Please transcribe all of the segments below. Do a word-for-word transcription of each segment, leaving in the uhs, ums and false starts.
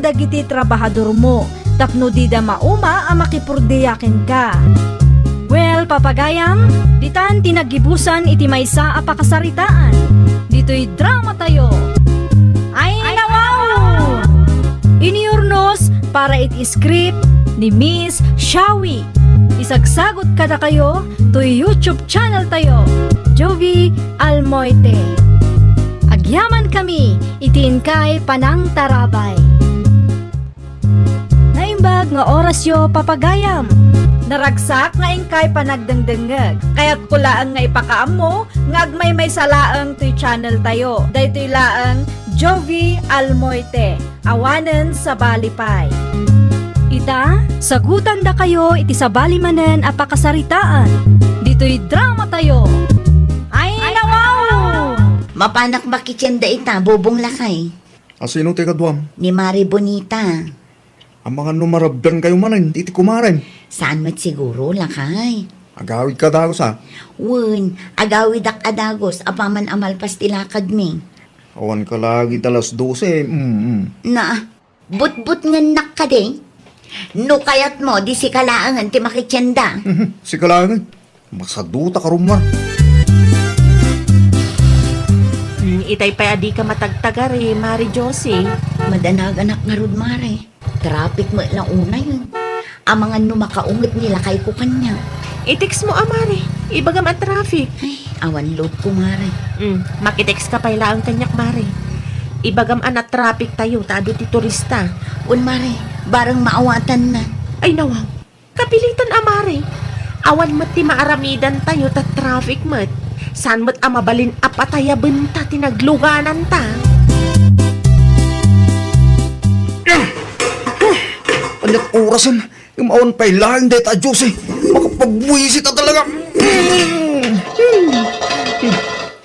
dagiti trabahadormo tapno dida mauma a makipurdia kenka. Well, papagayam, ditan ti naggibusan iti maysa a pakasaritaan. Ditoy dramatayo. Ay, nawaw! Inurnos para iti script ni Miss Shawi. Isagsagot kadakayo toy YouTube channel tayo, Jovi Almoite. Agyaman kami iti inkay panangtarabay. Naimbag nga orasyo, papagayam. Naragsak nga inkay panagdengdengngeg. Kayatko laeng nga ipakaammo nga agmaymaysa laeng toy channel tayo. Daytoy laeng Jovi Almoite. Awanen sabali pay. Ita, sagutandakayo iti sabali manen a pakasaritaan. Ditoy dramatayo. Ay, nawaw! Mapanak makitienda ita, Bubong lakay. Asino ti kaduam? Ni Mari Bonita. Amangan no marabdankayo manen iti kumarem. Saan met siguro, lakay? Agawidka dagus, a? Wen, agawidak a dagus apaman a malpas ti lakadmi. Awan ka lagi ta alas dose, mm, mm. Na, butbutngennak kadi? No kayatmo, di sika laengen ti makitienda. Sika laengen? Masaduta ka rumar. Hmm, itay pay a dika matagtagari, Mari Josie. Madanaganak ngarud, Mari. Traffic met la unay. Amangan no makaunget ni lakayko kaniak. I-text mo a, Mari. Ibagam a traffic. Ay, awan load ko, Mari. Hmm, makitext ka pay laeng kaniak, Mari. Ibagam a na-traffic tayo, ta adu ti turista. Wen, Mari, bareng maawatanna. Ay, nawaw. Kapilitan a, Mari. Awan met ti maaramidantayo ta traffic met. Saan met a mabalin a patayabenta ti naglugananta. Aniat orasen? Ngem awan pay laeng dayta a Dios, eh. Makapagbuisit a talaga.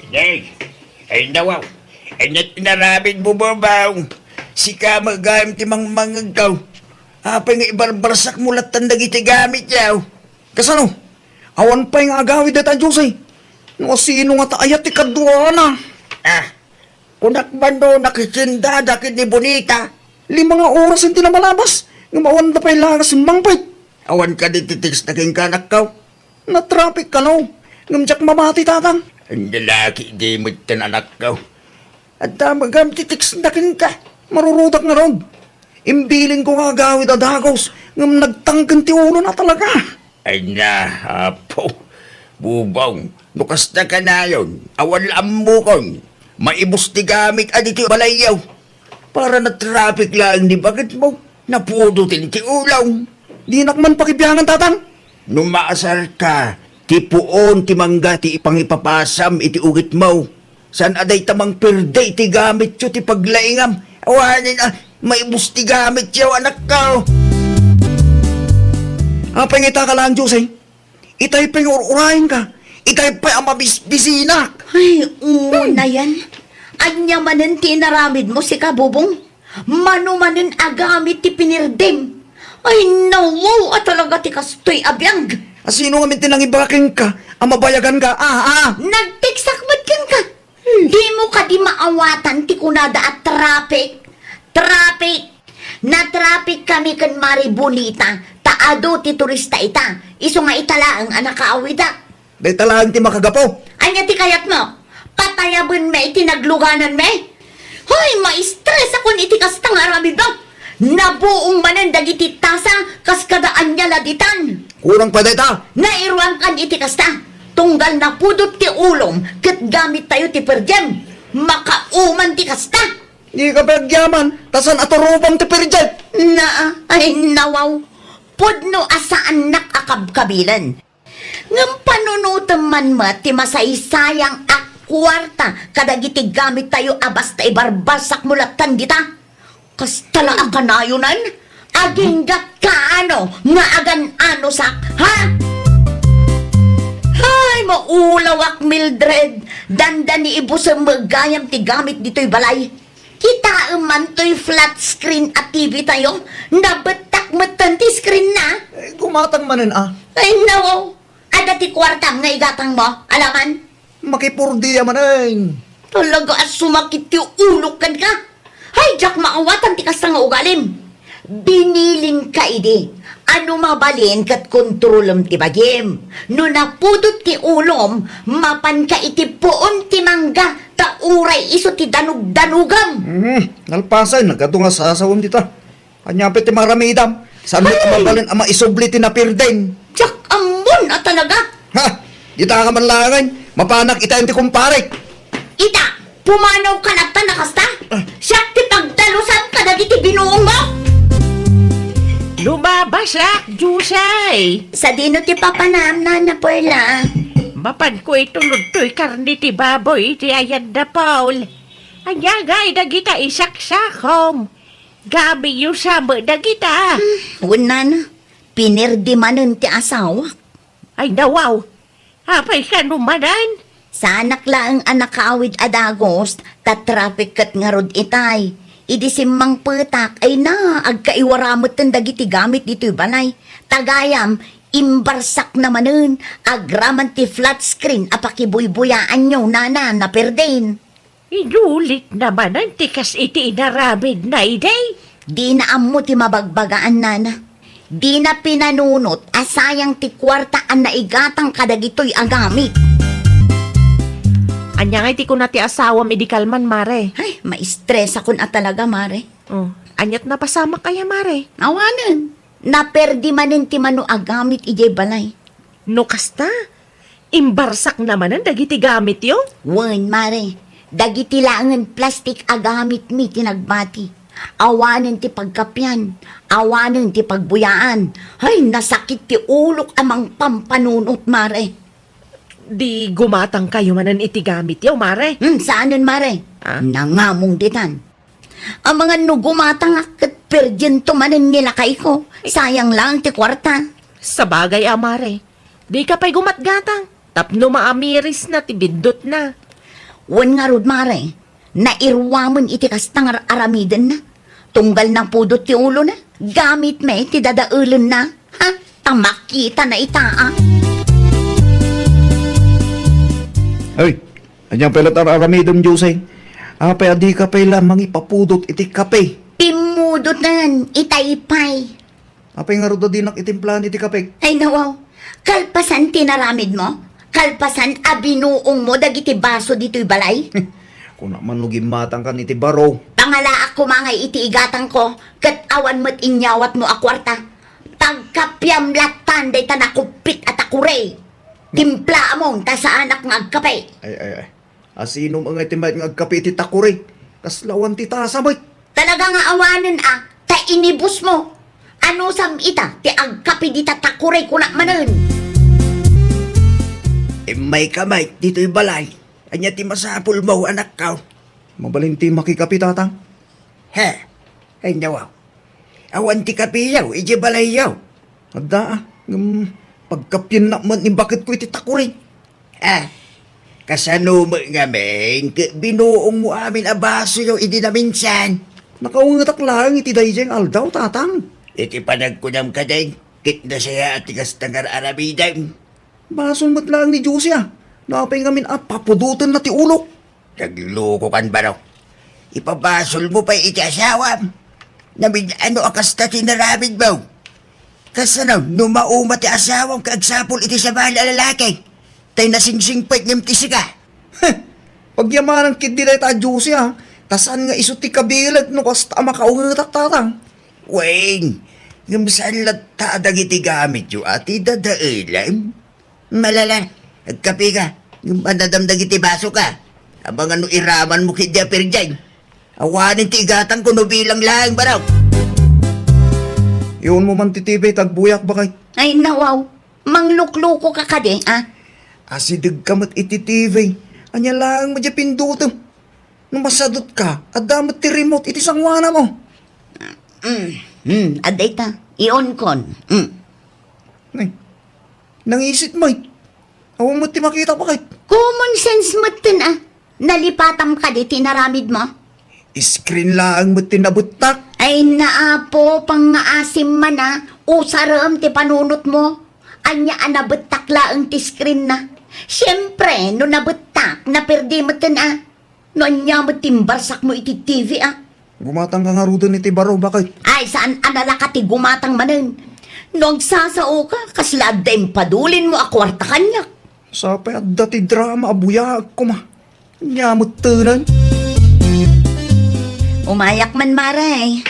Inday, ay nawaw. Aniat inaramidmo, Bubong? Sika met gayam ti mangmangegko. Apay nga ibarbarsak mo lattan dagiti gamityo? Kasano? Awan pay nga agawid dayta a Dios, eh. No asino ngata aya ti kaduana? Ah, kunak man no nakitiendada ken ni Bonita. Lima nga oras ti namalabas, ngem awanda pay laeng simmangpet. Awan kadi ti text na kenka, anakko? Na-traffic kano, ngem diak mabati, Tatang. Ania la ketdi metten, anakko? Adda met gayam ti text na kenka. Marurudak ngarud. Imbilinko nga agawid a dagus, ngem nagtangken ti ulona talaga. Ay na, Apo. Bubong, no kasta kanayon, awan la ammokon. Maibus ti gamit a ditoy balayyo. Para na-traffic laeng ni baketmo. Napudoten ti ulom. Dinak man pakibiangan, Tatang. No maasarka, ti puon ti mangga ti ipangipapasam iti ugitmo. Saan a dayta mangperde iti gamityo ti paglaingam. Awanen a, maibus ti gamityo, anakko. Apay nga ita ka laeng, Jose? Itay pay nga ur-urayenka. Itay pay a mabisbisinak. Ay, unayen. Ania manen ti inaramidmo, sika, Bubong? Mano manen a gamit ti pinirdem? Ay, nawaw a talaga ti kastoy a biag. Asino ngamin ti nangibaga kenka a mabayaganka? Ah, ah. Nagteksak met kenka. Hmm. Dimo kadi maawatan ti kunada a traffic? Traffic! Na-traffic kami ken Mari Bonita, ta adu ti turista ita. Isu nga ita laeng a nakaawida. Dayta laeng ti makagapu. Ania ti kayatmo? Patayabenmi iti naglugananmi? Hoy, ma-stress akon iti kasta nga aramidmo. Nabuong manen dagiti tasa kas kada ania la ditan. Kurang pa dayta. Nairuankan iti kasta. Tunggal napudot ti ulom ket gamittayo ti per diem. Makauman ti kasta. Dika pay agyaman, ta saan a turubam ti per diem. Naa, ay nawaw. Pudno a saannak a kabkabilen. Ngem panunotem man met ti masaysayang a kuarta kadagiti gamittayo a basta ibarbarsakmo lattan dita. Kasta la a kanayonen? Aginggat kaano nga agan-anosak, ha? Hay, maulawak, Mildred. Dandani ibusem met gayam ti gamit ditoy balay. Kitaem man toy flat screen a T V tayo. Nabettak metten ti screen na. Eh, gumatang manen, ah. Ay, nawaw. Adda ti kuartam nga igatangmo, alaman? Makipurdia manen. Talaga a sumakit ti ulok kenka. Hay, diak maawatan ti kasta nga ugalim. Binilinka idi. Ano mabalin ket kontrolem ti bagim. No napudot ti ulom, mapanka iti puon ti mangga, ta uray isu ti danugdanugam. Hmm, nalpasen, nagadu nga sasawem dita. Ania pay ti maramidam? Saan met a mabalin a maisubli ti napirdin? Diak ammon a talaga. Ha? Dita ka man laengen, mapanak itayon ti kumparek. Ita, pumanawka latta a kasta? Ah. Siak ti pagdalusan kadagiti binuongmo? Lumabasak, Jose! Sadino ti papanam, Nana Perla? Mapanko itulod toy karne ti baboy iti ayanda, Paul. Ania ngay dagita isaksakom? Gabiyo sa met dagita. Hmm, wen, Nana. Pinerdi manen ti asawak. Ay, nawaw. Apay kano manen? Saanak laeng a nakaawid a dagus, ta traffic ket ngarud itay. Idi simmangpetak, ay na, agkaiwara metten dagiti gamit ditoy balay. Ta gayam, imbarsakna manen, agraman ti flat screen a pakibuybuyaanyo, Nana, napirdin. Inulit na manen ti kas iti inaramidna idi? Dina ammo ti mabagbagaan, Nana. Dina pinanunot a sayang ti kuarta a naigatang kadagitoy a gamit. Ania ngay ti kuna ti asawam idi kalman, Mare? Ay, maistresakon a talaga, Mare. Oh, aniat napasamak aya, Mare? Awanen. Naperdi manen ti mano a gamit idiay balay. No kasta, imbarsakna manen dagiti gamityo? Wen, Mare. Dagiti laengen plastik a gamitmi ti nagbati. Awanen ti pagkapian, awanen ti pagbuyaan. Ay, nasakit ti ulok a mangpampanunot, Mare. Di gumatangkayo manen iti gamityo, Mare? Hmm, saanen, Mare. Ah? Nangamong ditan. Amangan no gumatangak ket perdiento manen ni lakayko. Sayang laeng ti kuarta. Sabagay a, Mare. Dika pay gumatgatang. Tapno maamirisna ti bindutna. Wen ngarud, Mare, nairuamen iti kasta nga ar-aramidenna. Tunggal napudot ti ulona, gamitmi ti dadaelenna. Ha? Ta makitana ita, a. Ay, ania pay la ti ar-aramidem, Jose? Apay a dika pay la mangipapudot iti kape? Pimmudoten, itay pay. Apay ngarud a dinak itimplaen iti kape? Ay, nawaw. Kalpasan ti naramidmo? Kalpasan a binuongmo dagiti baso ditoy balay? Kuna man no gimmatangkan iti baro. Pangalaak koma ngay iti igatangko, ket awan met inyawatmo a kuarta. Pagkapiam lattan dayta nakuppit a takuri. Timplaamon ta saanak nga agkape. Ay, ay, ay. Asino met ngay ti mayat nga agkape iti takuri? Kasla awan ti tasa met. Talaga nga awanen a, ta inibusmo. Anusam ita ti agkape dita takuri, kunak manen? Immayka met ditoy balay. Ania ti masapulmo, anakko? Mabalin ti makikape, tatang. He, ay, nawaw. Awan ti kapeyo idiay balayyo? Adda, a. Ngem pagkapiennak met ni baketko iti takuri. A, kasano met ngamin ket binuongmo amin a basoyo idi naminsan? Nakaungetak laeng iti daydiay nga aldaw, tatang. Iti panagkunam kadi, ket nasayaat ti kasta nga ar-aramidem. Basol met laeng ni Jose, a. Apay ngamin a papudotenna ti ulok? Naglukokan, baro. Ipabasolmo pay iti asawam. Namin-ano a kasta ti inaramidmo? Kasano no mauma ti asawam ket agsapul iti sabali a lalaki? Tay nasingsingpet ngem ti sika. Heh! Pagyamanan ketdi dayta a Jose, a. Ta saan nga isu ti kabileg no kasta a makaungetak, tatang? Wen, ngem saan latta a dagiti gamityo a ti dadaelem? Malala, agkapeka. Ngem adda dagiti basoka. Amangan no iramanmo ketdi a perdiay. Awanen ti igatangko no bilang laeng, baro. Iunmo man ti T V ta agbuyak, baket. Ay, nawaw. Mangluklukoka kadi, a? Asidegka met iti T V. Ania laeng met diay pindutem? No masadutka, adda met ti remote iti sangoanamo. Mm, mm, adda ita. Ionkon. Mm. Ay, nangisit met. Awan met ti makita, baket. Common sense metten, a. Nalipatam kadi ti inaramidmo? Screen laeng met ti nabettak. Ay, naapo, pangngaasim man, a. Usarem ti panunotmo. Ania a nabettak laeng ti screenna? Siempre, no nabettak, naperdi metten, a. No ania met ti imbarsakmo iti T V, a? Gumatangka ngaruden iti baro, baket? Ay, saan a nalaka ti gumatang manen? No agsasaoka, kasla adda impadulinmo a kuarta kaniak. Sapay adda ti drama a buyaag koma. Ania met tenen? Umayak man, Mare.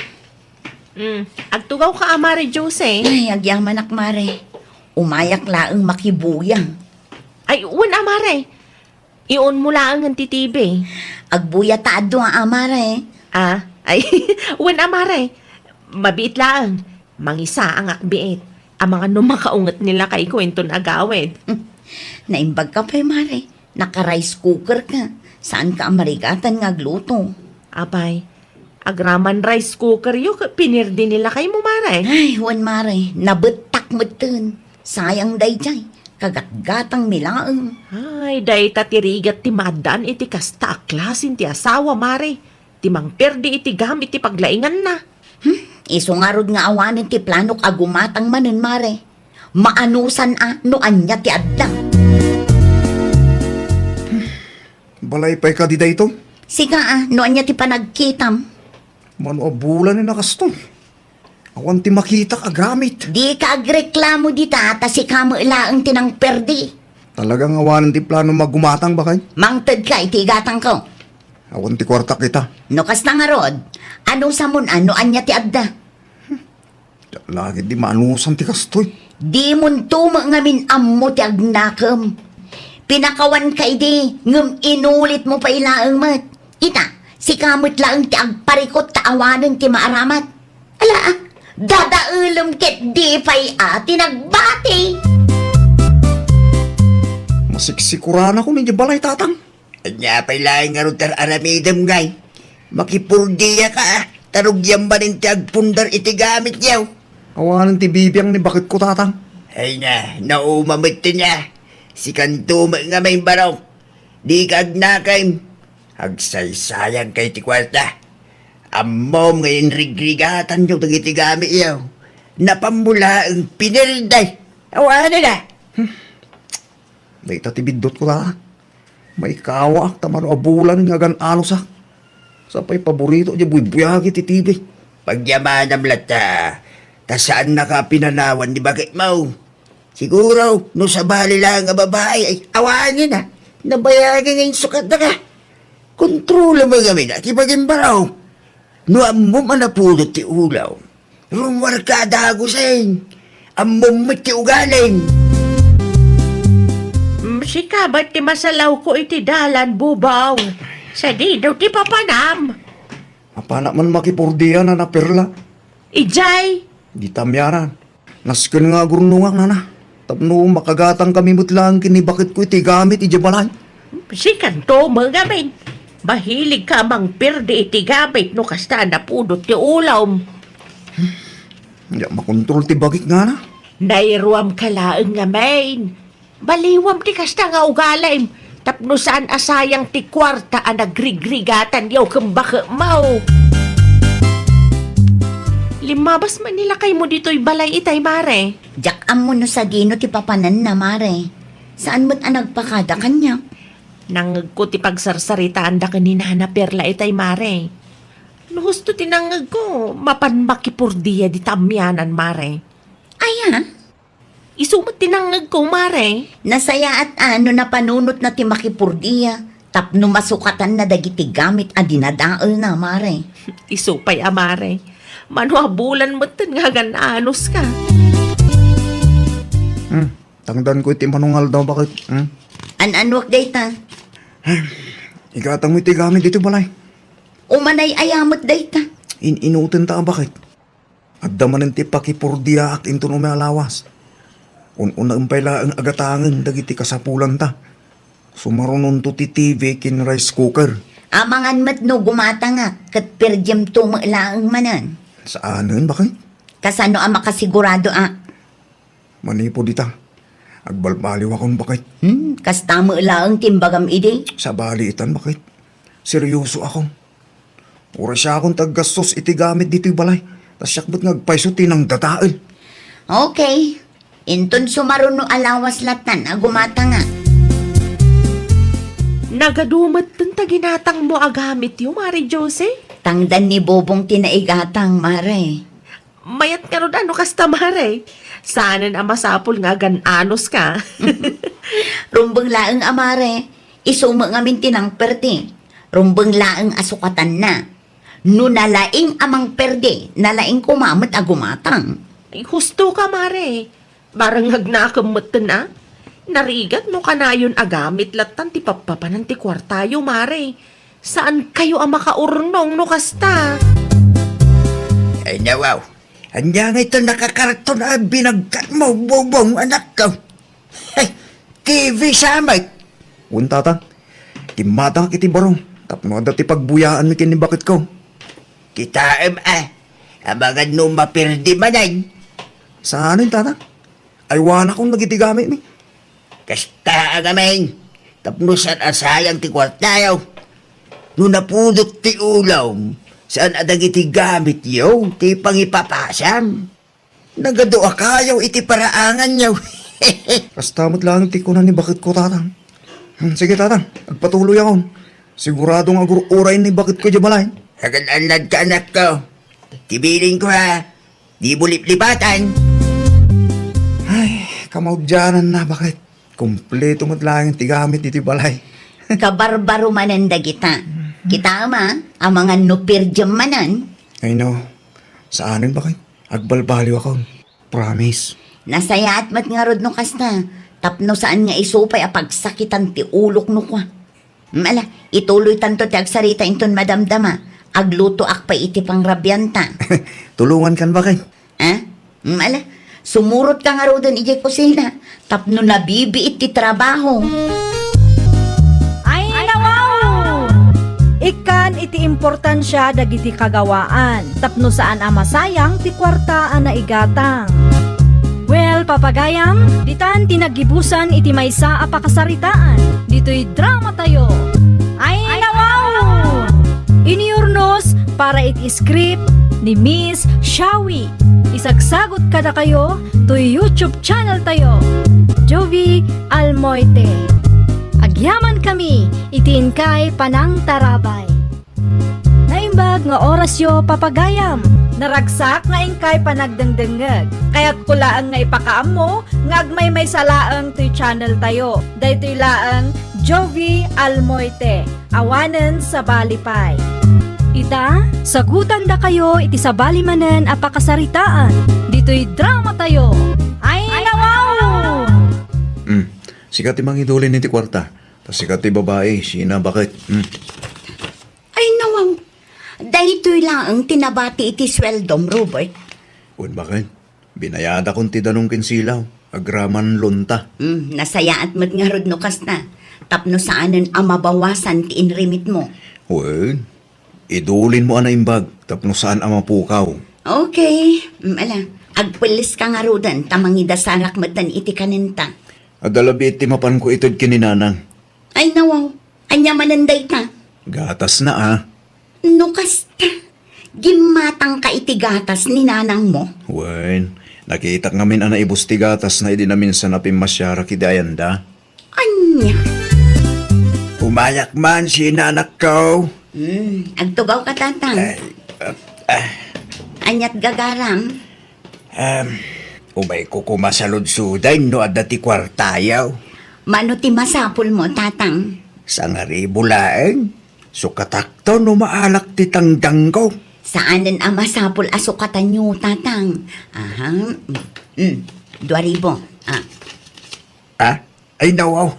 Mm, agtugawka a, Mare Jose? Ay, agyamanak, Mare. Umayak laeng makibuyag. Ay, wen a, Mare. Iunmo laengen ti T V. Agbuya ta adu a, Mare. Ah, ay, wen a, Mare. Mabiit laeng. Mangisaangak biit. Amangan no makaunget ni lakayko inton agawid. Naimbagka pay, Mare. Naka-rice cooker ka. Saanka a marigatan nga agluto. Apay, agraman rice cooker yo ket pinirdi ni lakaymo, Mare. Ay, wen, Mare. Nabettak metten. Sayang daydiay. Kagatgatangmi laeng. Ay, dayta ti rigat ti maaddaan iti kasta a klasen ti asawa, Mare. Ti mangperdi iti gamit ti paglainganna. Hmm? Isu ngarud nga awanen ti planok a gumatang manen, Mare. Maanusan a no ania ti adda. Balay pay kadi daytoy? Sika a, no ania ti panagkitam? Mano a bulan ni nakastoy? Awan ti makitak a gamit. Dika agreklamo dita, ta sika met laeng ti nangperdi. Talagang awanen ti plano nga gumatang, baket? Mangtedka iti igatangko. Awan ti kuartak ita. No kasta ngarud, anusamon a no ania ti adda. Diak la ketdi maanusan ti kastoy. Dimonto met ngamin ammo ti agnakem. Pinakawanka idi, ngem inulitmo pay laeng met. Ita, sika met laeng ti agparikut ta awanen ti maaramat. Ala, dadaelem ketdi pay a ti nagbati. Masiksikuranakon idiay balay, Tatang. Ania pay laeng ngarud ti ar-aramidem, ngay? Makipordiaka, a. Ta rugiam manen ti agpundar iti gamityo. Awanen ti bibiang ni baketko, Tatang. Ay na, nauma met ti nia. Sikanto met ngamin, barok. Dika agnakem. Agsaysayangka iti kuarta. Ammom nga inrigrigatanyo dagiti gamityo. Napanmo laeng pinirdi. Awanen a. Dayta ti biddutko, Tatang. Maikawaak ta mano a bulan nga agan-anusak. Sapay paborito diay buybuyagi ti T V. Pagyamanam latta, ta saannaka a pinanawan ni baketmo. Siguro, no sabali laeng a babai, ay, awanen a. Nabayagi nga insukatnaka. Kontrolem ngamin a ti bagimbaraw. No ammom a napudot ti ulaw, rummuarka a dagusen. Ammom met ti ugalim. Mm, sika met ti masalawko iti dalan, Bubaw. Sadino ti papanam? Mapanak man makipordia, Nana Perla. Idiay? Di tamianan. Nasken nga agurnongak, Nana. Tapno makagatangkami met laeng ken ni baketko iti gamit idiay balay. Sikanto met ngamin. Mahiligka a mangperdi iti gamit no kasta a napudot ti ulawm. Diak makontrol ti bagik, Nana. Nairuamka laeng ngamin. Baliwam ti kasta nga ugalim, tapno saan a sayang ti kuarta a nagrigrigatanyo ken baketmo. Limmabas man ni lakaymo ditoy balay itay, Mare. Diak ammo no sadino ti papananna, Mare. Saan met a nagpakada kaniak. Nangngegko ti pagsarsaritaanda ken ni Nana Perla itay, Mare. No husto ti nangngegko, mapan makipordia dita amianan, Mare. Aya? Isu met ti nangngegko, Mare. Nasayaat a no napanunotna ti makipordia tapno masukatanna dagiti gamit a dinadaelna, Mare. Isu pay a, Mare. Mano a bulan metten nga agan-anuska. Hmm, tangdanko iti mano nga aldaw, baket. Hmm? An-anuak dayta? Igatangmo iti gamit ditoy balay. Umanay aya met dayta? In-inutenta a, baket. Adda manen ti pakipordiaak inton umay a lawas. Un-unaem pay laeng a gatangen dagiti kasapulanta. Sumarunonto ti T V ken rice cooker. Amangan met no gumatangak ket perdiemto met laeng manen. Saanen, baket? Kasano a makasigurado a? Manipud ita, agbalbaliwakon, baket. Hmm, kasta met laeng ti imbagam idi? Sabali itan, baket. Seryosoakon. Uray siakon ti aggastos iti gamit ditoy balay, ta siak met nga agpayso ti nangdadael. Okay. Inton sumaruno a lawas lattan a gumatangak. Nagadu metten ta ginatangmo a gamityo, Mare Jose? Tangdan ni Bobong ti naigatang, mare. Mayat ngarud a no kasta, mare. Saanen a masapul nga agan-anos ka. Rumbeng laeng a mare, isu met ngamin ti nangperdi. Rumbeng laeng a sukatanna. No nalaing a mangperdi, nalaing koma met a gumatang. Ay, husto ka, mare. Barang nga agnakem metten a. Narigat no kanayon a gamit lattan ti pappapanan ti kuartayo, mare. Saan kayo a makaurnong no kasta? Ay, nawaw. Ania nga ito nakakarton a binagkat mo, Bobong, anakko? Ay, T V sa met. Wen, Tatang. Timmatangak iti barong tapno adda ti pagbuyaanmi ken ni baketko. Kitaem a, amangan no maperdi manen. Saanen, Tatang? Aywanakon dagiti gamitmi. Kasta a ngamin, tapno saan a sayang ti kuartayo. No napudot ti ulom, saan a dagiti gamityo ti pangipapasam. Nagadu a kayo iti paraanganyo. Kasta met laeng ti kuna ni baketko, Tatang. Hmm, sige, Tatang, agpatuloyakon. Sigurado nga agur-uray ni baketko idiay balay. Agan-annad ka, anakko. Ti bilinko, ha? Di mo liplipatan. Ay, kamaudiananna, baket. Kompleto met laeng ti gamit iti balay. Kabarbaro manen dagita. Kitaem a, amangan no perdiam manen. Ay, no. Saanen, baket. Agbalbaliwakon. Promise. Nasayaat met ngarud no kasta, tapno saan nga isu pay a pagsakitan ti ulok no kua. Mala, ituloytanto ti agsarita inton madamdama. Aglutoak pay iti pangrabianta. Tulongankan, baket. Ha? Mala, sumurotka ngaruden idiay kusina tapno nabibiit ti trabaho. Ay, nawaw! Ikkan iti importansia dagiti kagawaan tapno saan a masayang ti kuarta a naigatang. Well, papagayam, ditan ti naggibusan iti maysa a pakasaritaan ditoy drama tayo. Ay, nawaw! Inurnos para iti script ni Miss Shawi. Isagsagot kadakayo toy YouTube channel tayo, Jovi Almoite. Agyaman kami iti inkay panangtarabay. Naimbag nga orasyo, papagayam. Naragsak nga inkay panagdengdengngeg. Kayatko laeng nga ipakaammo nga agmaymaysa laeng toy channel tayo. Daytoy laeng Jovi Almoite. Awanen sabali pay. Ita, sagutandakayo iti sabali manen a pakasaritaan ditoy drama tayo. Ay, nawaw! Hmm. Sika ti mangidulin iti kuarta. Ta sika ti babai, sina, baket. Hmm. Ay, nawaw. Daytoy laeng ti nabati iti sueldom, Robert. Wen, baket. Binayadakon ti danum ken silaw, agraman loanta. Hmm, nasayaat met ngarud no kasta, tapno saanen a mabawasan ti inrimitmo. Wen, idulinmo a naimbag tapno saan a mapukaw. Okay, mm, ala, agpelleska ngaruden ta mangidasarak metten iti kanenta. Adda labi ti mapanko ited ken ni Nanang. Ay, nawaw. Ania manen dayta? Gatasna, a. No kasta, gimmatangka iti gatas ni nanangmo? Wen, nakitak ngamin a naibus ti gatasna idi naminsan a pimmasiarak idi ayanda. Ania? Umayak man, sina, anakko. Hmm, agtugawka, Tatang. Ay, ah, ah. Aniat gagaram? Em, umayko koma saludsoden no adda ti kuartayo. Mano ti masapulmo, Tatang? Sangaribu laeng. Sukatakto no maalak ti tangdangko. Saanen a masapul a sukatanyo, Tatang. Aha. Mm, mm. Dua ribu. Ah. Ah? Ay, nawaw.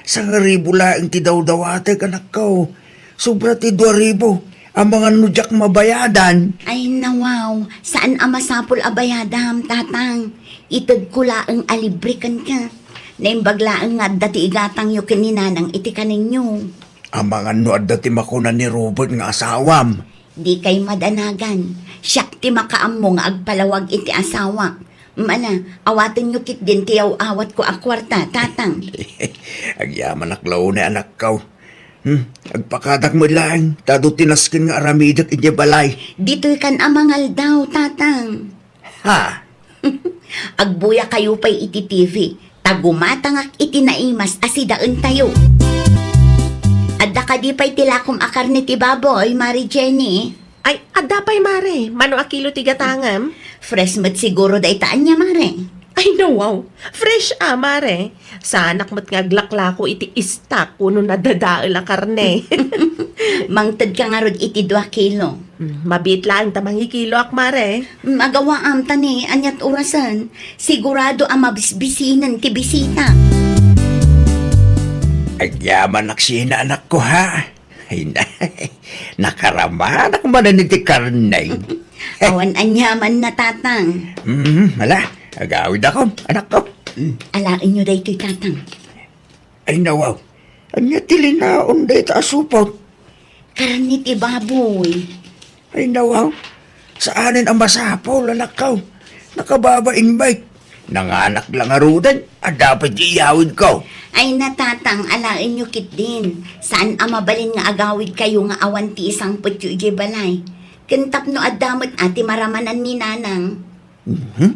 Sangaribu laeng ti dawdawatek, anakko. Sobra ti dua ribu. Amangan no diak mabayadan. Ay, nawaw. Saan a masapul a bayadam, Tatang. Itedko laeng a libre kenka. Naimbag laeng nga adda ti igatangyo ken ni Nanang iti kanenyo. Amangan no adda ti makuna ni Robert nga asawam. Dikay madanagan. Siak ti makaammo nga agpalawag iti asawak. Mala, awatenyo ketdin ti yaw-awatko a kuarta, Tatang. Agyamanak la unay, anakko. Hmm, agpakadak met laeng, ta adu ti nasken nga aramidek idiay balay. Ditoykan a mangaldaw, Tatang. Ha? Agbuyakayo pay iti T V, ta gumatangak iti naimas a sidaentayo. Adda kadi pay ti lakom a karne ti baboy, Mare Jenny? Ay, adda pay, Mare. Mano a kilo ti gatangem? Fresh met siguro dayta ania, Mare. Ay, nawaw. Fresh a, Mare. Saanak met nga aglaklako iti istak wenno nadadael a karne. Mangtedka ngarud iti dua kilo. Mm, mabiit laeng ta mangikiloak, Mare. Mm, agawaam ta ni, aniat orasen? Sigurado a mabisbisinen ti bisita. Agyamanak sina, anakko, ha? Ay, na, nakaramanak manen iti karne. Awan aniamanna, Tatang. Mm, ala, agawidakon, anakko. Mm. Alaenyo daytoy, Tatang. Ay, nawaw. Ania ti linaon dayta a supot? Karne ti baboy. Ay, nawaw. Saanen a masapul, anakko. Nakababain bay. Nanganak la ngaruden, adda pay ti iyawidko. Ay, na, Tatang, alaenyo ketdin. Saan a mabalin nga agawidkayo nga awan ti isangpetyo idiay balay. Ken tapno adda met a ti maramanan ni Nanang. Mhm.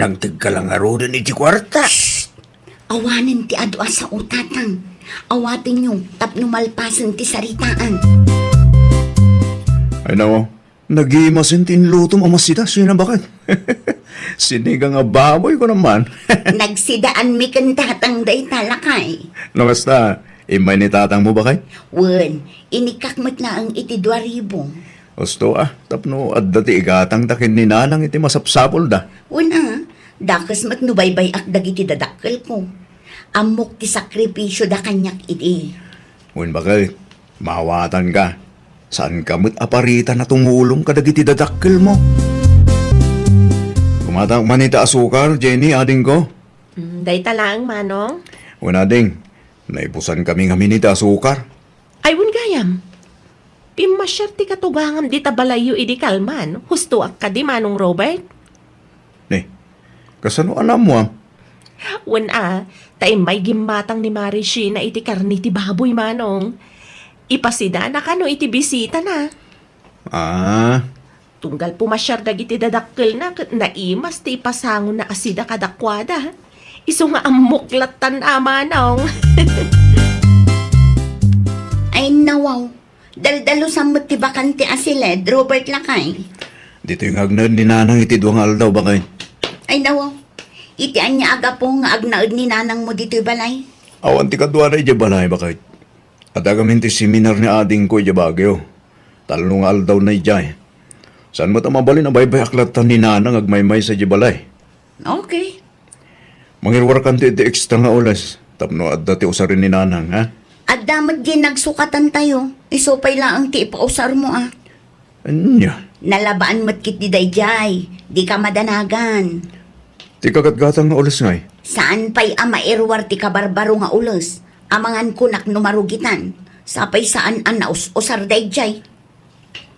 Nangtegka la ngaruden iti kuarta. Shh! Awanen ti adu a sao, Tatang. Awatenyo tapno malpasen ti saritaan. Ay, nawaw. Nagimasen ti inlutom a masida, sina, baket? Sinigang a baboy, kunam man. Nagsidaanmi ken Tatang dayta, lakay. No kasta, immay ni Tatangmo, baket? Wen, inikkak met laeng iti dua ribu. Usto a, tapno adda ti igatangta ken ni Nanang iti masapsapulda. Wen a, dakes met no baybay-ak dagiti dadakkelko. Ammok ti sakripisioda kaniak idi. Wen, baket, maawatanka. Saanka met a paritan a tumulong kadagiti dadakkelmo. Gumatang man iti asukar, Jenny, adingko. Mm, dayta laeng, Manong. Wen, ading, naibusankami ngamin iti asukar. Ay, wen gayam. Pimmasiar ti katugangam dita balayyo idi kalman. Hustoak kadi, Manong Robert? Ni, kasano a naammoam? Wen a, ta immay gimmatang ni Mare Sheena iti karne ti baboy, Manong. Ipasidana kano iti bisitana. Ah. Tunggal pumasiar dagiti dadakkelna ket naimas ti ipasangona a sida kadakuada. Isu nga ammok lattan a, Manong. Ay, nawaw. Daldalusan met ti bakante a siled, Robert, lakay. Ditoy nga agnaed ni Nanang iti dua nga aldaw, baket. Ay, nawaw. Iti ania a gapu nga agnaed ni Nanangmo ditoy balay? Awan ti kaduana idiay balay, baket. Adda ngamin ti seminar ni adingko idiay Baguio. Tallo nga aldawna idiay. Saan met a mabalin a baybay-ak lattan ni Nanang agmaymaysa idiay balay. Okay. Mangiruarkanto iti extra nga oras tapno adda ti usaren ni Nanang, ha? Adda met diay nagsukatantayo. Isu pay laeng ti ipausarmo, a. Ania? Nalabaan met ketdi daydiay. Dika madanagan. Ti kagatgatang nga oras ngay? Saan pay a mairuar ti kabarbaro nga oras. Amangan kunak no marugitan. Sapay saan a naus-usar daydiay.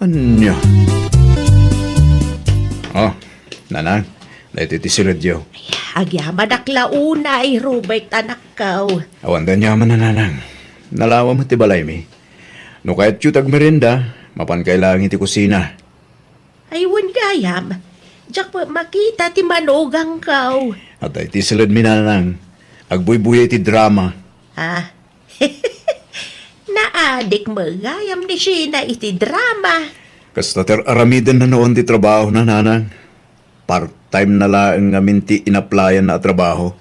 Ania? Oh, Nanang, daytoy ti siledyo. Agyamanak la unay, Robert, anakko. Awan da aniaman a, Nanang. Nalawa met ti balaymi. No kayatyo ti agmerienda, mapankay laeng iti kusina. Ay, wen gayam. Diak met makita ti manugangko. Adda iti siledmi, Nanang. Agbuybuya iti drama. Ah, Naadik met gayam ni Sheena iti drama. Kasta ti ar-aramidenna no awan ti trabahona, Nanang. Part-time na laeng ngamin ti inaplayanna a trabaho.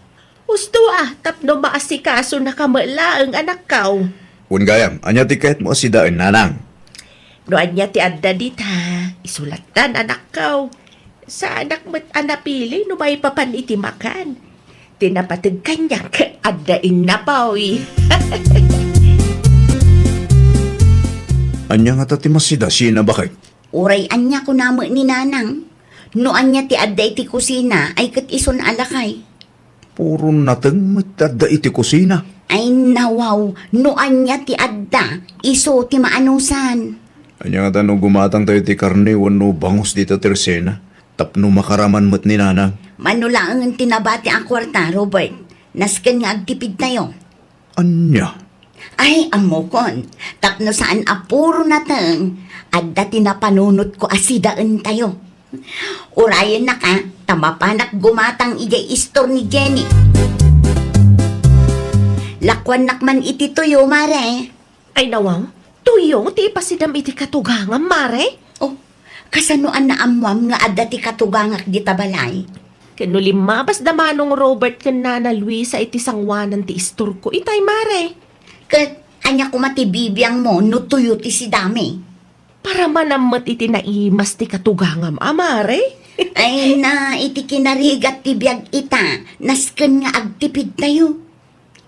Usto a, tapno maasikaso na ka met laeng, anakko. Wen gayam, ania ti kayatmo a sidaen, Nanang? No ania ti adda dita, isu lattan, anakko. Saanak met a napili no maipapan iti makan. Ti napateg kaniak, adda innapoy. Ania ngata ti masida, Sheena, baket? Uray ania kuna met ni Nanang? No ania ti adda iti kusina, ay ket isun a lakay. Puro nateng met ti adda iti kusina. Ay, nawaw, no ania ti adda, isu ti maanusan. Ania ngata no gumatangtayo ti karne wenno bangus dita tersena, tapno makaraman met ni Nanang? Mano laengen ti nabati a kuarta, Robert? Nasken nga agtipidtayo. Ania? Ay, ammokon, tapno saan a puro nateng, adda ti napanunotko a sidaentayo. Urayennaka, ta mapanak gumatang idiay istor ni Jenny. Lakuannak man iti tuyo, Mare. Ay, nawaw, tuyo ti ipasidam iti katugangam, Mare? Oh, kasano a naammuam nga adda ti katugangak dita balay? Ken no limmabas da Manong Robert ken Nana Luisa iti sangoanan ti istorko itay, Mare. Ket ania koma ti bibiangmo no tuyo ti sidami? Para manammet iti naimas ti katugangam a, Mare. Ay na, iti kinarigat ti biag ita, nasken nga agtipidtayo.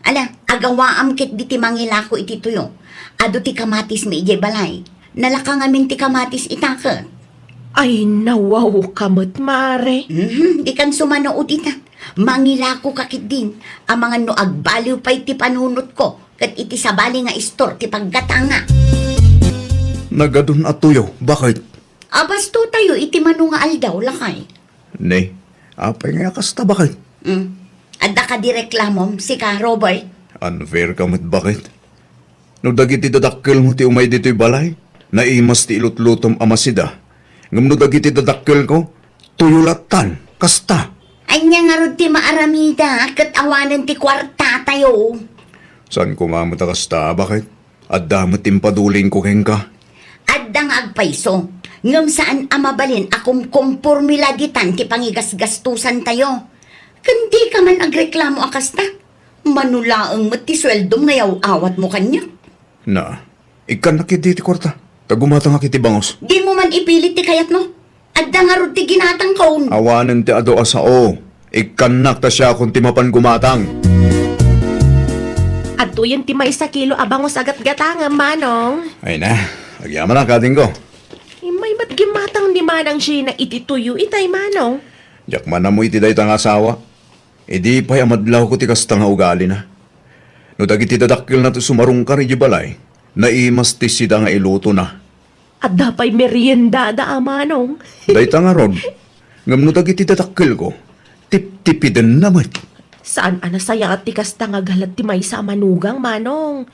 Ala, agawaam ketdi ti mangilako iti tuyo. Adu ti kamatismi idiay balay. Nalaka ngamin ti kamatis ita ket. Ay, nawawka met, Mare. Mhm, dikan sumanaod ita. Mangilakoka ketdin, amangan no agbaliw pay ti panunotko ket iti sabali nga istor ti paggatanga. Nagadun a tuyo, baket? Abasto tayo iti mano nga aldaw, lakay. Ne, apay nga kasta, baket? Mm. Adda kadi reklamom, sika, Robert? Unfair ka met, baket. No dagiti dadakkelmo ti umay ditoy balay, naimas ti ilutlutom a masida. Ngem no dagiti dadakkelko, tuyo lattan, kasta. Ania ngarud ti maaramida ket awanen ti kuartatayo? Saan koma met a kasta, baket? Adda met ti impadulingko kenka. Adda nga agpayso, ngem saan a mabalin a kumkomporme la ditan ti pangigasgastosantayo. Ken dika man agreklamo a kasta. Mano laeng met ti sueldom nga yaw-awatmo kaniak. Na, ikkannak iti ti kuarta. Ta gumatangak iti bangus. Dimo man ipilit ti kayatmo. Adda ngarud ti ginatangkon. Awanen ti adu a sao. Ikkannak ta siakon ti mapan gumatang. Adtoyen ti maysa kilo a bangus a gatgatangam, Manong. Ay na, agyamanak, adingko. Immay met gimatang ni Manang Sheena iti tuyo itay, Manong. Diak man ammo iti dayta nga asawa. Idi pay a madlawko ti kasta nga ugalina. No dagiti dadakkelna ti sumarungkar idiay balay, naimas ti sida nga ilutona. Adda pay meriendada a, Manong. Dayta ngarud, ngem no dagiti dadakkelko, tiptipidenna met. Saan a nasayaat ti kasta nga aghalad ti maysa a manugang, Manong.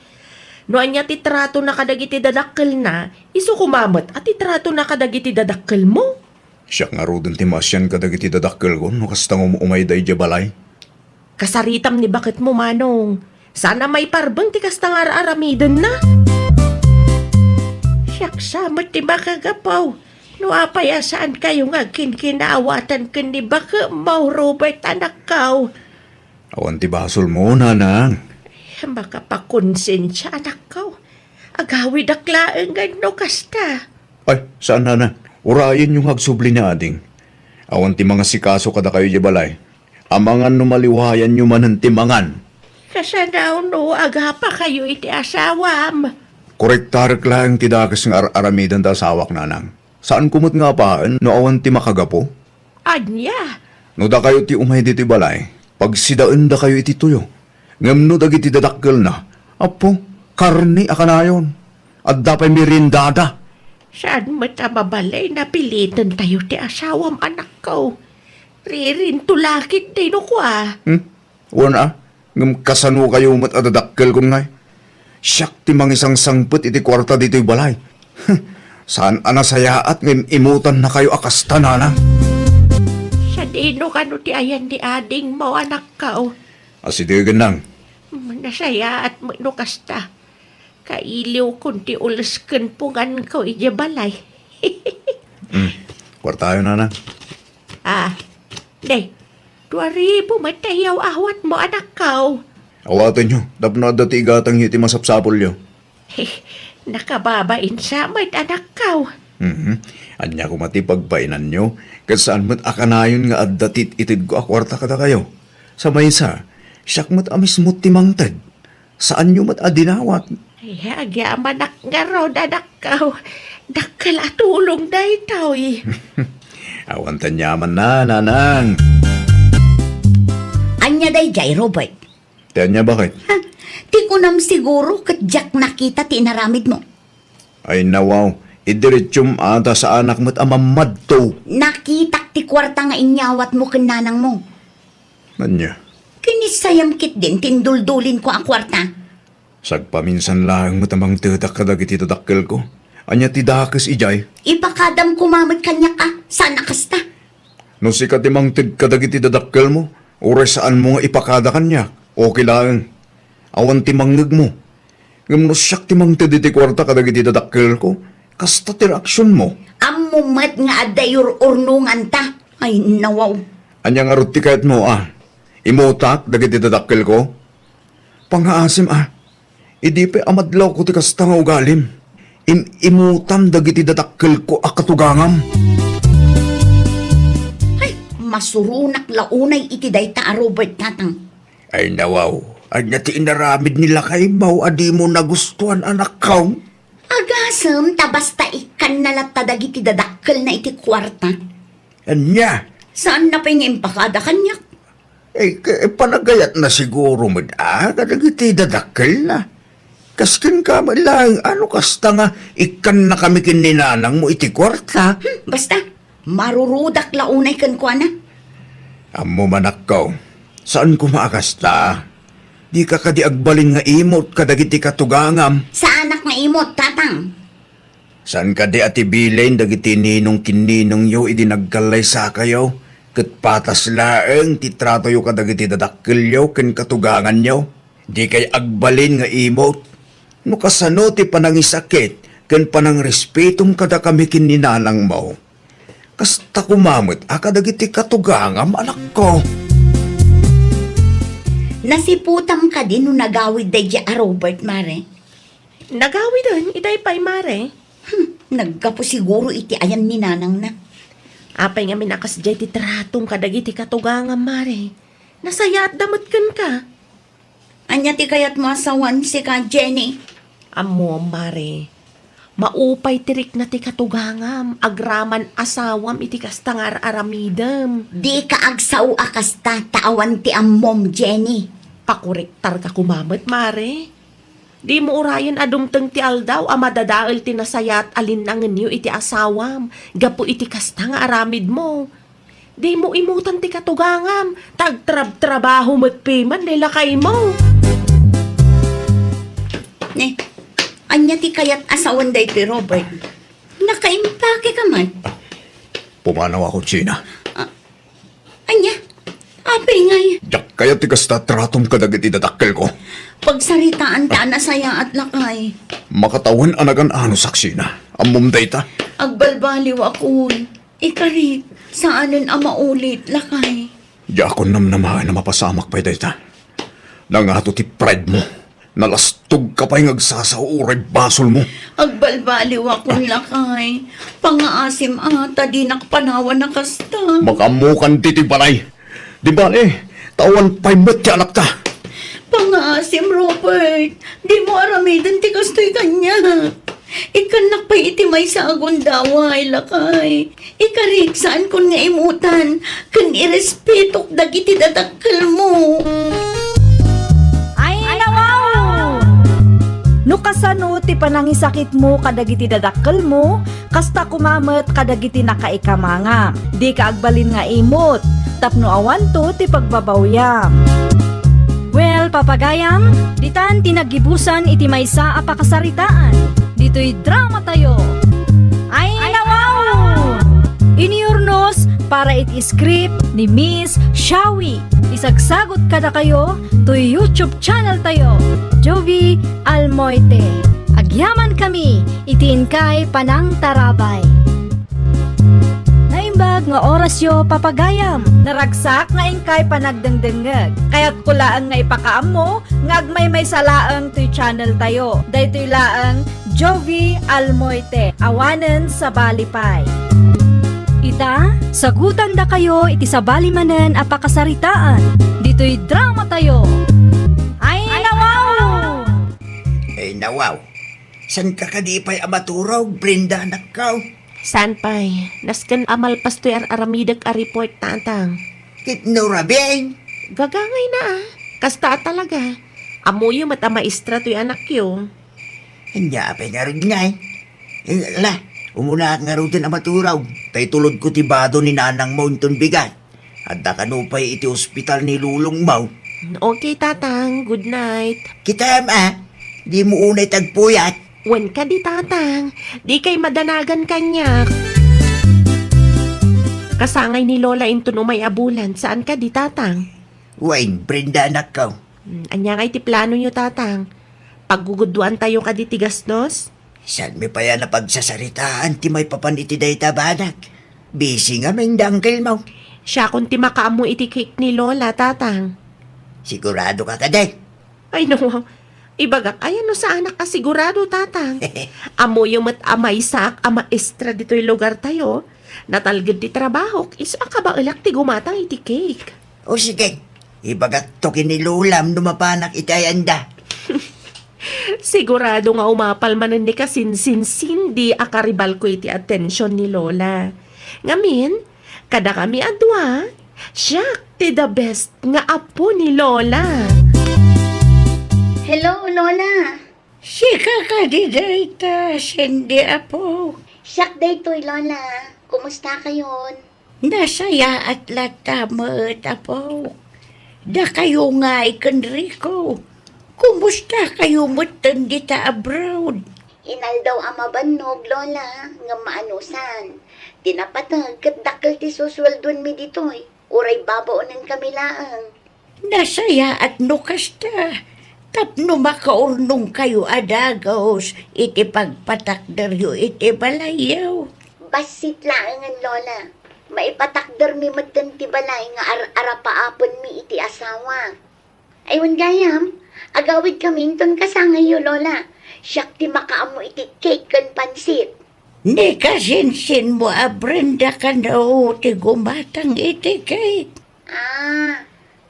No ania ti tratona kadagiti dadakkelna, isu koma met a ti tratona kadagiti dadakkelmo. Siak ngaruden ti maasian kadagiti dadakkelko no kasta nga um-umayda idiay balay. Kasaritam ni baketmo, Manong. Saan a maiparbeng ti kasta nga ar-aramidenna. Siak sa met ti makagapu. No apay a saankayo nga agkinkinaawatan ken ni baketmo, Robert, anakko. Awan ti basolmo, nanang. Makapakonsensia, anakko. Agawidak laengen no kasta. Ay, saan, nanang. Urayenyo nga agsubli ni ading. Awan ti mangasikaso kadakayo idiay balay. Amangan no maliwayanyo manen ti mangan. Kasano no agapakayo iti asawam? Korektarek laeng ti dakes nga ar-aramiden ti asawak, nanang. Saanko met nga apaen no awan ti makagapu. Ania? No dakayo ti umay ditoy balay, pagsidaendakayo iti tuyo. Ngem no dagiti dadakkelna, Apo, karne a kanayon. Adda pay meriendada. Saan met a mabalin a pilitentayo ti asawam, anakko. Ririnto la ketdi no kua. Hmm? Wen a, ngem kasano kayo met a dadakkelkon ngay? Siak ti mangisangsangpet iti kuarta ditoy balay. Saan a nasayaat nga im-imutannakayo a kasta, nanang. Sadino kano ti ayan ni adingmo, anakko? Asidegen, nang. Mm, nasayaat met no kasta. Kailiwkon ti ules ken punganko idiay balay. Mm. Kuartayo, nanang. Ah, ne, dua ribu met ti iyaw-awatmo, anakko. Awatenyo, tapno adda ti igatangyo iti masapsapulyo. Nakababain sa met, anakko. Mhm. Ania koma ti pagbainanyo, ket saan met a kanayon nga adda ti it-itedko a kuarta kadakayo. Sa maysa, siak met a mismo ti mangted. Saanyo met a dinawat. Ay, agyamanak ngarud, anakko. Dakkel a tulong daytoy. Awan ti aniamanna, nanang. Ania daydiay, Robert? Ti ania, baket? Ha? Ti kunam siguro ket diak nakita ti inaramidmo. Ay, nawaw. Idiretsum a ta saanak met a mammadto. Nakitak ti kuarta nga inyawatmo ken nanangmo. Ania? Kinissayam ketdin ti induldulinko a kuarta. Sagpaminsan laeng met a mangtedak kadagiti dadakkelko. Ania ti dakes idiay? Ipakadam koma met kaniak a, saan a kasta. No sika ti mangted kadagiti dadakkelmo, uray saanmo nga ipakada kaniak, okay laeng. Awan ti mangngegmo. Ngem no siak ti mangted iti kuarta kadagiti dadakkelko, kasta ti reaksionmo. Ammom met nga adda iyur-urnonganta. Ay, nawaw. Ania ngarud ti kayatmo, a? Imutak dagiti dadakkelko? Pangngaasim, a? Idi pay a madlawko ti kasta nga ugalim, im-imutam dagiti dadakkelko a katugangam. Ay, masuronak la unay iti dayta a Robert, tatang. Ay, nawaw, ania ti inaramid ni lakaymo a dimo nagustuan, anakko? Agasem ta basta ikkanna latta dagiti dadakkelna iti kuarta. Ania? Saanna pay nga impakada kaniak? Eh, ka-, panagayatna siguro met, a, kadagiti dadakkelna. Kas kenka met laeng, a, no kasta nga ikkannakami ken ni nanangmo iti kuarta. Hmm, basta, marurudak la unay kenkuana. Ammom, anakko, saan koma a kasta. Dika kadi agbalin nga imut kadagiti katugangam? Saanak nga imut, tatang. Saan kadi a ti bilen dagiti ninong ken ninongyo idi nagkallaysakayo, ket patas laeng ti tratoyo kadagiti dadakkelyo ken katuganganyo? Dikay agbalin nga imut. No kasano ti panangisakit ken panangrespetom kadakami ken ni nanangmo, kasta koma met a kadagiti katugangam, anakko. Nasiputam kadi no nagawid daydiay a Robert, mare? Nagawiden, itay pay, mare. Hmm, naggapu siguro iti ayan ni nanangna. Apay ngamin a kasdiay ti tratom kadagiti katugangam, mare? Nasayaatda met kenka. Ania ti kayatmo a sawen, sika, Jenny? Ammom, mare. Maupay ti rikna ti katugangam, agraman asawam iti kasta nga ar-aramidem. Dika agsao a kasta, ta awan ti ammom, Jenny. Pakorektarka koma met, mare. Dimo urayen a dumteng ti aldaw a madadael ti nasayaat a linnangenyo iti asawam gapu iti kasta nga aramidmo. Dimo imutan ti katugangam, ta agtrabtrabaho met piman ni lakaymo. Ne, ania ti kayat a sawen daytoy, Robert? Nakaimpake ka man? Pumanaw ako, Gina. Ah, ania? Apay ngay? Diak kayat ti kasta a tratom kadagiti dadakkelko. Pagsaritaan ta a nasayaat, lakay. Makatawen a nagan-ano, Gina. Ammom dayta? Agbalbaliw akon. Ikarik, saanen a maulit, lakay. Diakon namnamaen a mapasamak pay dayta. Nangato ti pride mo. Nalastog ka pay nga agsasao uray basolmo. Agbalbaliw akon, lakay. Pangngaasim a ta dinak panawan a kasta. Makaammokan ditoy balay. Di bale, ta awan pay met ti anakta. Pangngaasim, Robert. Dimo aramiden ti kastoy kaniak. Ikkannak pay iti maysa a gundaway, lakay. Ikarik, saankon nga imutan ken irespetok dagiti dadakkelmo. Ay, nawaw! No kasano ti panangisakitmo kadagiti dadakkelmo, kasta koma met kadagiti nakaikamangam. Dika agbalin nga imut, tapno awanto ti pagbabawiam. Well, papagayam, ditan ti naggibusan iti maysa a pakasaritaan ditoy dramatayo. Ay, nawaw! Iniyurnos para iti script ni Miss Shawi. Isagsagot kadakayo toy YouTube channel tayo, Jovi Almoite. Agyamankami iti inkay panangtarabay. Naimbag nga orasyo, papagayam. Naragsak nga inkay panagdengdengngeg. Kayatko laeng nga ipakaammo nga agmaymaysa laeng toy channel tayo. Daytoy laeng Jovi Almoite, awanen sabali pay. Ita, sagutandakayo iti sabali manen a pakasaritaan ditoy dramatayo. Ay, nawaw! Ay, nawaw. Saan ka kadi pay a maturog, Brenda, anakko? Saan pay? Nasken a malpas toy ar-aramidek a report, tatang. Ket no rabiin? Gagangayna, a. Kasta a talaga. Ammoyo met a maestra toy anakyo. Ania pay ngarud ngay? Eh, ala, umunaak ngaruden a maturog. Ta itulodko ti bado ni nanangmo inton bigat. Adda kano pay iti ospital ni lolongmo. Okay, tatang. Good night. Kitam, a. Dimo unay tagpuyat. Wen kadi, tatang. Dikay madanagan kaniak. Kasangay ni Lola inton umay a bulan. Saan kadi, tatang? Wen, Brenda, anakko. Hmm, ania ngay ti planoyo, tatang? Aggugudduantayo kadi ti gastos? Saanmi pay a napagsasaritaan ti maipapan iti dayta banag? Busy ngamin da uncle mo. Siakon ti makaammo iti cake ni Lola, Tatang. Sigurado ka kadi? Ay, no. Ibagak, aya no saanak a sigurado, Tatang. Ammoyo met a maysaak a maestra ditoy lugartayo. Natalged ti trabahok, isu a kabaelak ti gumatang iti cake. O sige, ibagakto ken ni Lolam no mapanak iti ayanda. Sigurado nga umapal manen ni kasinsin Cindy a karibalko iti atension ni Lola. Ngamin, kadakami a dua, siak ti the best nga apo ni Lola. Hello, Lola. Sika kadi dayta, Cindy, apo? Siak daytoy, Lola. Kumusta kayon? Nasayaat latta met, apo. Dakayo ngay ken Rico, kumusta kayo metten dita abroad? Inaldaw a mabannog, Lola, ngem maanusan. Ti napateg ket dakkel ti susueldoenmi ditoy. Uray babaonenkami laeng. Nasayaat no kasta, tapno makaurnongkayo a dagus iti pagpatakderyo iti balayyo. Bassit laengen, Lola. Maipatakdermi metten ti balay nga ar-, arapaapenmi iti asawa. Ay, wen gayam, agawidkami inton kasangayyo, Lola. Siak ti makaammo iti cake ken pansit. Ni kasinsinmo a Brenda kano ti gumatang iti cake? Ah,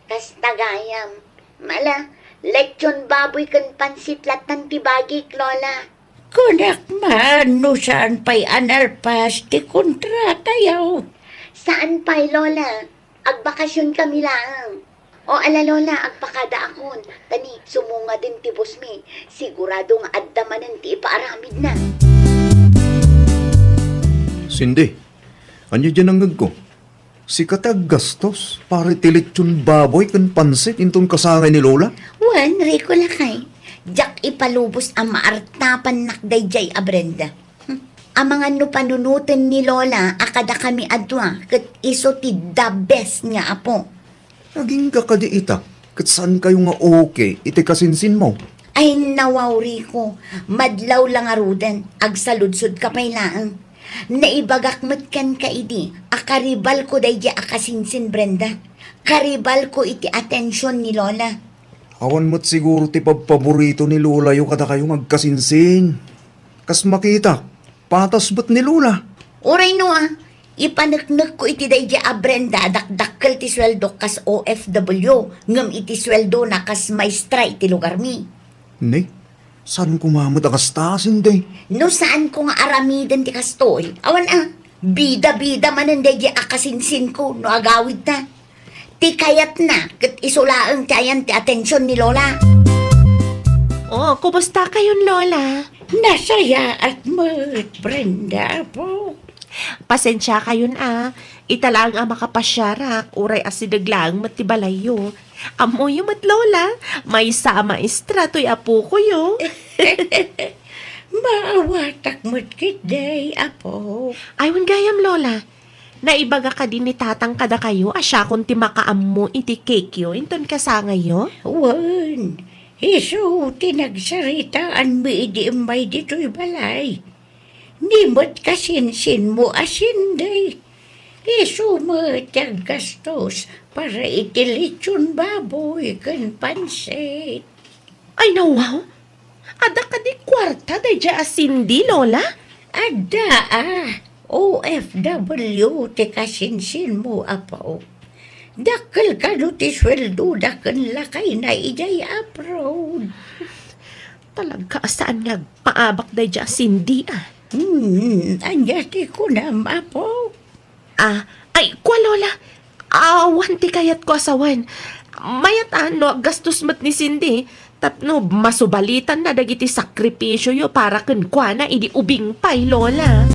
kasta gayam. Mala, lechon baboy ken pansit lattan ti bagik, Lola. Kunak man no saan pay a nalpas ti kontratayo. Saan pay, Lola. Agbakasionkami laeng. O ala, Lola, agpakadaakon. Tani, sumungaden ti bosmi. Sigurado nga adda manen ti ipaaramidna. Cindy, ania diay nangngegko? Sika ti aggastos para iti lechon baboy ken pansit inton kasangay ni Lola? Wen, Rico lakay, diak ipalubos a maartapannak daydiay a Brenda. Hmm. Amangan no panunoten ni Lola a kadakami a dua ket isu ti the best nga apo. Agingga kadi ita, ket saankayo nga okay iti kasinsinmo? Ay, nawaw, Rico, madlaw la ngaruden, agsaludsodka pay laeng. Naibagak met kenka idi a karibalko daydi a kasinsin Brenda. Karibalko iti atension ni Lola. Awan met siguro ti pabpaborito ni Lolayo kadakayo nga agkasinsin. Kas makita, patas met ni Lola. Uray no a, ipaneknekko iti daydi a Brenda a dakdakkel ti sueldok kas O F W, ngem iti sueldona kas maestra iti lugarmi. Ne, saan koma met a kasta, Cindy? No saanko nga aramiden ti kastoy, awan a, bida-bida manen daydi a kasinsinko no agawidta. Ti kayatna ket isu laeng ti ayan ti atension ni Lola. Oh, kumusta kayon, Lola? Nasayaat met, Brenda, apo. Pasensia kayon a. Ita laeng a makapasiarak, uray asideg laeng met ti balayyo. Ammoyo met, Lola, maysa a maestra toy apokoyo. Maawatak met ketdi, apo. Ay, wen gayam, Lola. Naibaga kadi ni Tatang kadakayo a siakon ti makaammo iti cakeyo inton kasangayyo? Wen, isu ti nagsaritaanmi idi immay ditoy balay. Ni met kasinsinmo a Cindy, isu met ti aggastos para iti lechon baboy ken pansit. Ay, nawaw! Adda kadi kuarta daydiay a Cindy, Lola? Adda a, O F W ti kasinsinmo, apo. Dakkel kano ti sueldoda ken lakayna idiay abroad. Talaga a saan nga agpaabak daydiay a Cindy, a. Hmm, ania ti kunam, apo? Ah, ay, kua, Lola. Awan ti kayatko a sawen. Mayat a no aggastos met ni Cindy, tapno masubalitanna dagiti sakripisioyo para kenkuana idi ubing pay, Lola.